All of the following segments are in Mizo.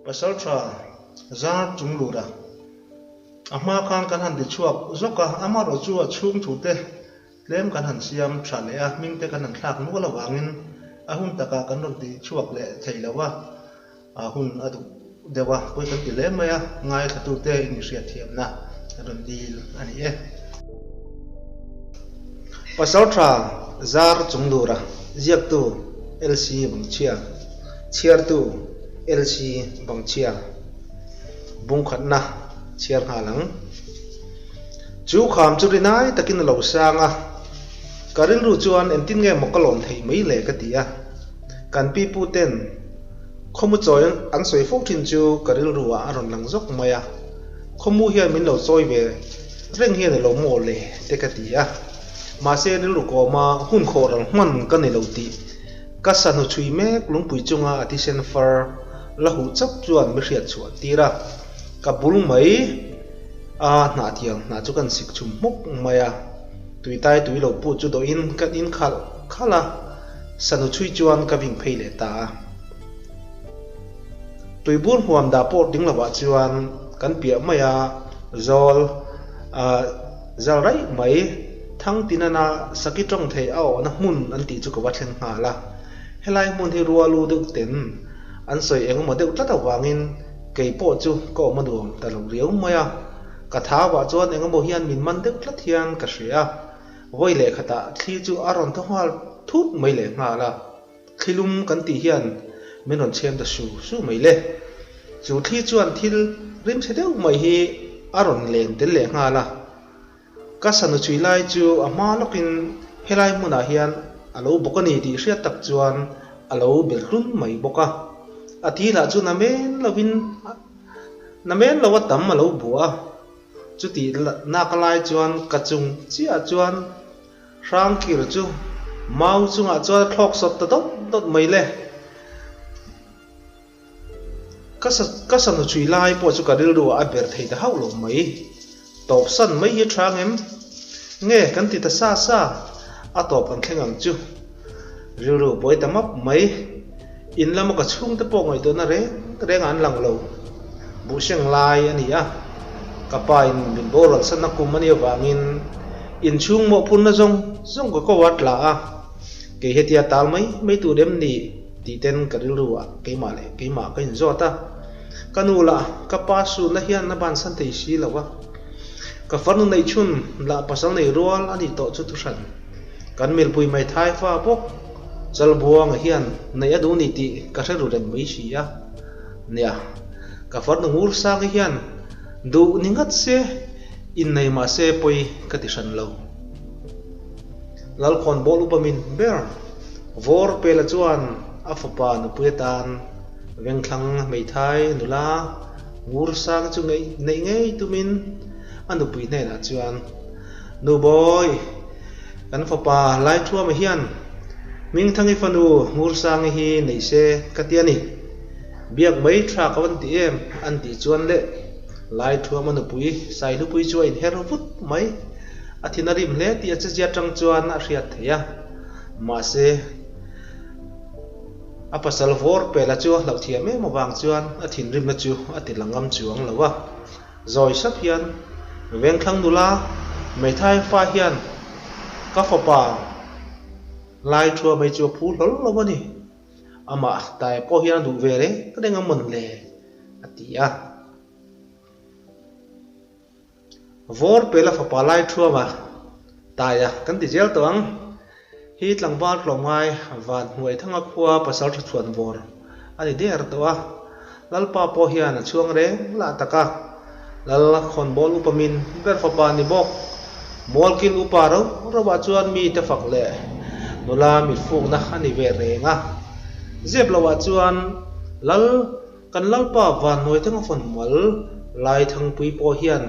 Pasalṭha zar chung lura a hma khan kan han ti chhuak zawk a, amaherawhchu a chhung thute tlem kan han siam tha leh a, hming te kan han thlak nual avangin a hun takah kan rawn ti chhuak leh thei lo a, a hun a duh deuh a, pawi kan ti hle mai a, ngaithlatute in hriatthiamna kan rawn dil a ni e. Pasalṭha zar chung lura ziaktu LC Vangchhia, chhiartu LC Vangchhia bungkhatna chhiar nghal ang. Chu kham chu rinai takin a lo sang a, ka rilru chuan engtin nge maw ka lawm theih mai le ka ti a. Kan pi pu ten khawmu chawi an sawi fo thin chu ka rilru ah a rawn lang zawk mai a, khawmu hian min lo chawi ve reng hian a lo maw le te ka ti a. Mahse rilru kawma hun khawh ral hman ka ni lo tih ka sahnu chhui mek lungpui chunga a thisen far la huh chap chuan mi hriat chhuah tir a, ka bul mai. A hnah thiang hnah chu kan sik chhum hmawk mai a, tuitai tui lo put chu dawhin kan in khalh khalh a, sanu chhui chuan ka ving phei leh ta a. Tuibur hmuam dah pawh ding lovah chuan kan piah mai a, zawl a zal raih mai, thang tinana saki tawng thei a awhna hmun an tih chu ka va thleng nghal a. Helai hmun hi rual u deuh ten an sawi engemaw deuh tlat avangin Kei pawh chu ka awm a nuam ta lo riau mai a, ka thauah chuan eng emaw hian min man deuh tlat hian ka hria a, vawi leh khatah thli chu a rawn thaw nghal thut mai leh nghal a, thli lum kan tih hian min rawn chhem ta su su mai le. Chu thli chuan thil rimchhe deuh mai hi a rawn len tel leh nghal a. Ka sanu chui lai chu a hma lawkin helai hmunah hian a lo bawk a ni tih hriat tak chuan a lo bel hlun mai bawk a. A thi lah chu namen lovin namen lo a tam a lo bua a. Chutih nak lai chuan ka chung chiah chuan hrangkir chu mau chungah chuan a thlawk sawt ta dawt dawt mai le. Ka sa ka sanu chhui lai pawh chu ka rilru ah a ber thei ta hauh lo mai. Tawp san mai hi tha ngem? Nge kan ti ta sa sa, a tawp kan thleng ang chu. Rilru buai ta map mai. In lama ka chhungte pawh ngaihtuahna reng reng ah an lang lo. Buhseng lai a ni a, ka pa in min boral sanna kum a nih avangin inchhung mawhphurna zawng zawng ka ko a tla a, kei hetia tal mai mai tur em ni? Tih ten ka rilru ah keimah leh keimah ka inzawt a, ka nu lah ka pa sunna hian a bansan thei si lo a, ka farnu neih chhun lah pasal nei rual a nih tawh chu thuhran. Kan milpui mai thai fa bawk Chalbuanga hian neih a duh ni tih ka hre ru reng mai si a, nia ka farnu Ngursangi hian duh ni ngat se innei mah se pawi ka ti hran lo. Lalkhawnbawl upa min ber. Vawr Pela chuan a fapa nupui atan Vengthlang hmeithai nula Ngursang chu neih ngei tumin a nupui hnenah chuan, Nu Bawi, kan fapa Laithuama hian Hmingthangi fanu Ngursangi hi nei se ka ti a ni. Biak mai tha ka van ti em? an tih chuan le Laithuama nupui Saihlupui chu a inher vut mai. A thin a rim hle tih a chezia atang chuan a hriat theih a. Mahse, a pasal vawr pela chu a hlauh thiam em avang chuan a thinrimna chu a ti la ngam chuang lo a. Zawi sap hian Vengthlang nula Meithai fa hian ka fapa lai thua mai chu a phu hlawl lo a ni. Amah tai pawh hian a duh ve reng reng a mawn le, a ti a. Vawr pela fapa lai thuama taia kan ti zel tawh ang. Hi tlangval tlawmngai van hnuai thanga khua pasal tha chhuan vawr a ni der tawh a. Lalpa pawh hian a chhuang reng lah tak a. Lal khawnbawl upa min ber fapa ni bawk. Mualkil upa ro ro ah chuan mi te fak leh nula mitfukna a ni ve reng a. Zep lo ah chuan Lal Kan Lalpa Vannuai Thanga Fawnmal Lai Thangpui pawh hian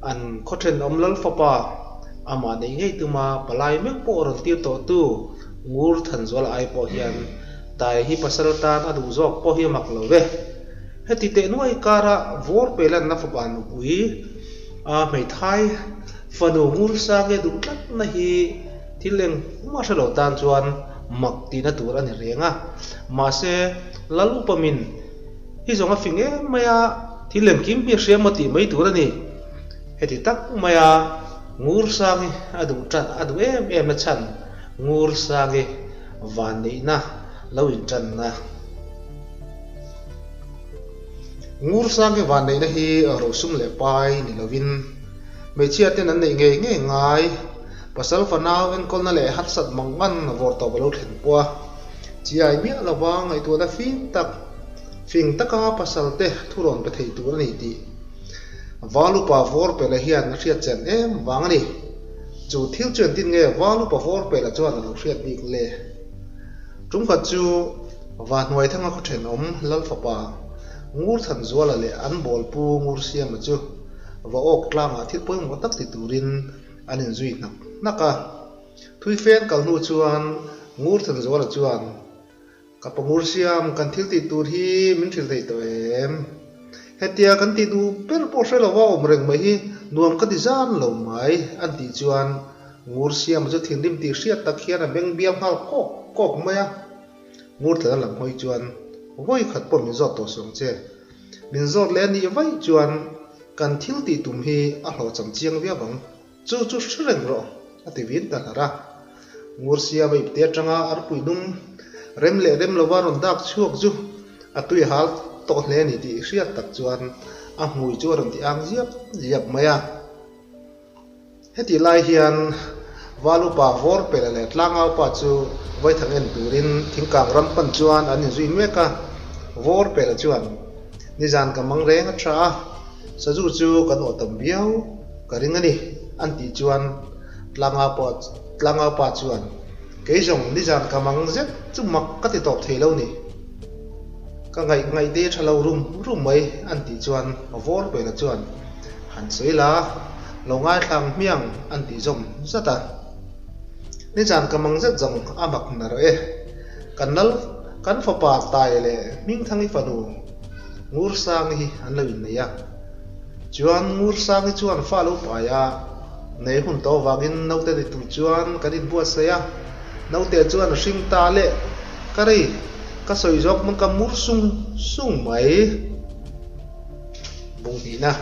an khaw thenawm Lalfapa amah neih ngei tuma palai mek pawh rawn tir tawhtu Ngur Thanzuala ai pawh hian Tai hi pasal tan a duh zawk pawh hi a mak lo ve. Heti teh nuai kara vawr pe lanna fapa nupui a hmeithai fanu Ngur Sange duh tlatna hi thil eng hma hre lo tan chuan mak tihna tur a ni reng a. Mahse, Lal upa min hi zawng a fing em mai a, thil engkim hi a hria maw tih mai tur a ni. Heti tak maia Ngursangi a duh tan a duh em em na chhan Ngursangi vanneihna lo intanna. Ngursangi vanneihna hi rosum leh pai ni lovin hmeichhia ten an neih ngei ngei ngai. Pasal fanau enkawlna leh harsat mangan vawr tawp a lo thlen pawh a, chiai miah lova ngaihtuahna fim tak, fing taka pasal te thurawn pe thei tur a ni tih Valupa Vawrpela hian a hriat chian em vang a ni. Chu thil chu engtin nge Valupa Vawrpela chuan a lo hriat bik le? Tumkhat chu Vahnuaithanga khaw thenawm Lalfapa Ngurthanzuala leh an bawlpu Ngursiama chu va awk tlangah thil pawimawh tak ti turin an inzui hnak hnak a. Thui fen kal hnu chuan Ngurthanzuala chuan, Ka pa Ngursiam, kan thil tih tur hi min hrilh thei tawh em? Hetia kan tih duh ber pawh hre lova awm reng mai hi nuam ka ti zan lo mai, an tih chuan Ngursiama chu thinrim tih hriat tak hian a beng bial nghal kawk kawk mai a. Ngurthana lam hawi chuan, Vawi khat pawh min zawt tawh suang che. Min zawt leh a nih vaih chuan kan thil tih tum hi a hlawhcham chiang viau ang. Chu chu hre reng rawh, a ti vin ta hlar a. Ngursiama ipte atanga arpui dum rem leh rem lova rawn dak chhuak chu a tui hal tawh hle a ni tih hriat tak chuan a hmui chu a rawn ti ang ziap ziap mai a. Hetih lai hian Valupa Vawrpela leh Tlangaupa chu Vaithang en turin thingkang ram pan chuan an inzui mek a. Vawrpela chuan, Nizan ka mang reng a tha a, sazu chu kan awh tam viau ka ring a ni, an tih chuan Tlangaupa chuan, Kei zawng nizan ka mang zet chu mak ka ti tawp thei lo ni. Ka ngaih ngaih te tha lo rum rum mai, an tih chuan Vawrpela chuan, Han sawi la, lo ngaithlang hmiang an tih zawm zat a. Nizan ka mang zet zawng a mak na rawh e. Kan lal, kan fapa Tai leh Hmingthangi fanu Ngursangi hi an lo innei a. Chuan Ngursangi chuan fa lo pai a, nei hun tawh vangin naute ni tur chuan kan inbuatsaih a. Naute chuan a hring ta leh ka rei, ka sawi zawk hmang ka mur sung sung mai. Bung hnihna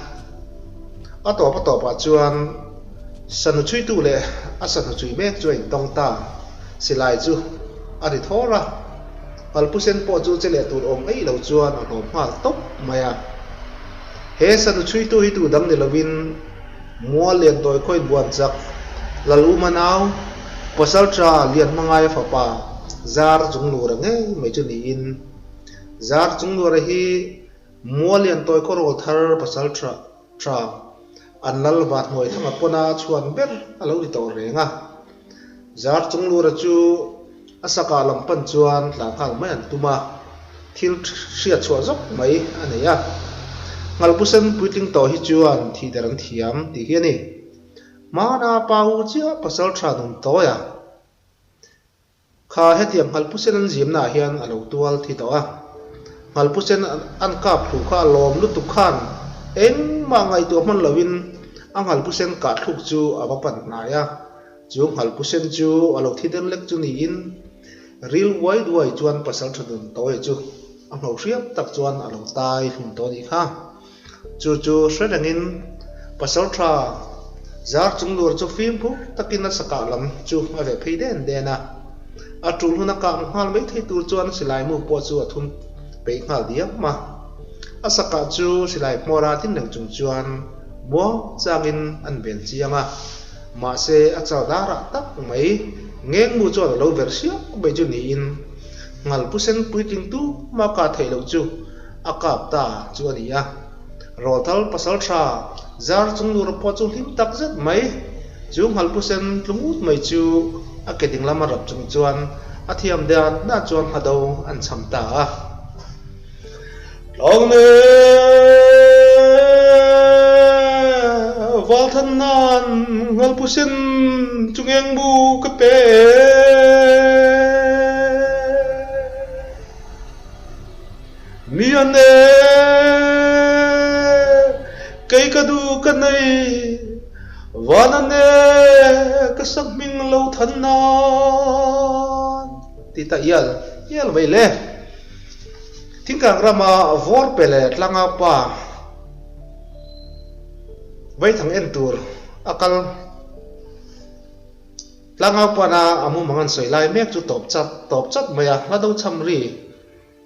a tawp a tawpah chuan sanu chhuitu leh a sanu chui mek chu a intawng ta. Silai chu a ri thawr a, Palpusen pawh chu che leh tur awm eih lo chuan a hnawm nghal tawp mai a. He sanu chhuitu hi tu dang ni lovin Mual Liantawi khawiin buan chak Lal Uma nau Pasalṭha Lianhmangaia fapa Zar Chunglura ngei mai chu niin Zar Chunglura hi Mual Liantawi khaw rawl thar pasal tha tha an lal vat hnuai thanga pawna a chhuan ber a lo ni tawh reng a. Zar Chunglura chu a sakah lam pan chuan tlan nghal mai an tum a, thil hriat chhuah zawk mai a nei a. Nghalpusen puitling tawh hi chuan thih der an thiam tih hi a ni. Hmana pa u chiah pasal tha nun tawi a. Kha hetiang Nghalpusen an zimna ah hian a lo tual thi tawh a. Nghalpusen an kap hluh kha a lawm lutuk khan engmah ngaihtuah hman loin a Nghalpusen kah thluk chu a va pan hnai a. Chu Nghalpusen chu a lo thi der lek chu niin ril uai duai chuan pasal tha dun tawi chu a ngho hriam tak chuan a lo tai hlum tawh a nih kha. Chu chu hre rengin pasal tha zar chung lur chu fimkhur takin a sakah lam chu a veh phei den den a. A tul hun a kah nghal mai thei tur chuan silai mu pawh chu a thum peih nghal diam a. A sakah chu silai hmawr a tin reng chung chuan muang changin an ven chiang a. Mahse a chal darah tak mai ngeng mu chuan a lo ver siak mai chu niin Nghalpusen puitling tu mah kah theih loh chu A kap ta chu a ni a. Rawlthal pasal tha zar chung lura pawh chu hlim tak zet mai. Chu Nghalpusen tlungut mai chu a ke ding lama rap chung chuan a thiam dan dan chuan hado an cham ta a. Tlawng ne Valthan nan Nghalpusen chu ngeng bu ka pe e. Mi an e, kei ka duh ka nei, van an e, ka sak hming lo than nan, ti ta ial ial mai le. Thingkang rama Vawrpe leh Tlangaupa vaithang en tur a kal. Tlangaupana a mumang an sawi lai mek chu tawp chat tawp chat mai a, hla do cham ri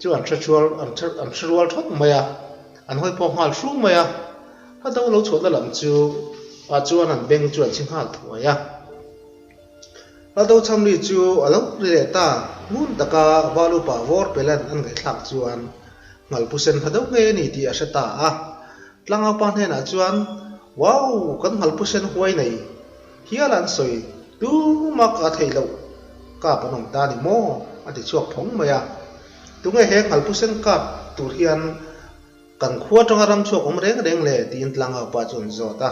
chu an hre thual an an hre rual thawt mai a, an hawi pawh nghal hrung mai a, hla do lo chhuahna lam chu ah chuan an beng chu an chhi nghal thuai a. Hla do cham ri chu a lo ri leh ta, ngun taka Valupa vawr pelan an ngaihthlak chuan Nghalpusen hla do ngei a ni tih a hre ta a. Tlangaupa hnenah chuan, Wow, kan Nghalpusen huai nei hial an sawi tuma ka theih loh kap an awm ta ni maw? a ti chhuak phawng mai a. Tunge he Nghalpusen kap tur hian kan khua atanga ram chhuak awm reng reng le? tiin Tlangaupa chu an zawt a.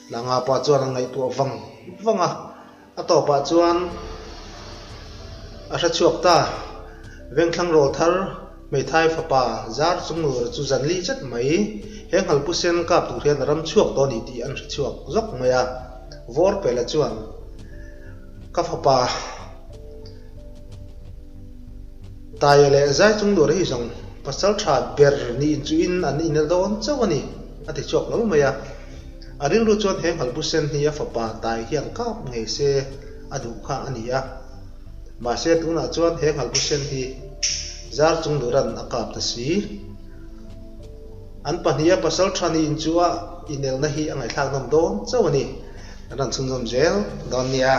Tlangaupa chuan an ngaihtuah vang vang a. A tawpah chuan a hre chhuak ta. Vengthlang rawl thar hmeithai fapa zar chung lura chu zan li chet mai. He nghalpu sen kap tur hian a ram chhuak tawh a ni tih an hre chhuak zawk mai a. Vawrpela chuan ka fapa Taia leh zai chung lura hi zawng pasal tha ber niin chu in an inel dawn chauh a ni a ti chhuak lo mai a. A rilru chuan he nghalbu sen hi a fapa tai hian kap ngei se a duh kha a ni a. Mahse tunah chuan he nghalbu sen hi zar chung duran a kap ta si. An pahniha pasal tha niin chu a inelna hi a ngaihthlak nawm dawn chauh a ni. Kan rawn chhunzawm zel dawn nia.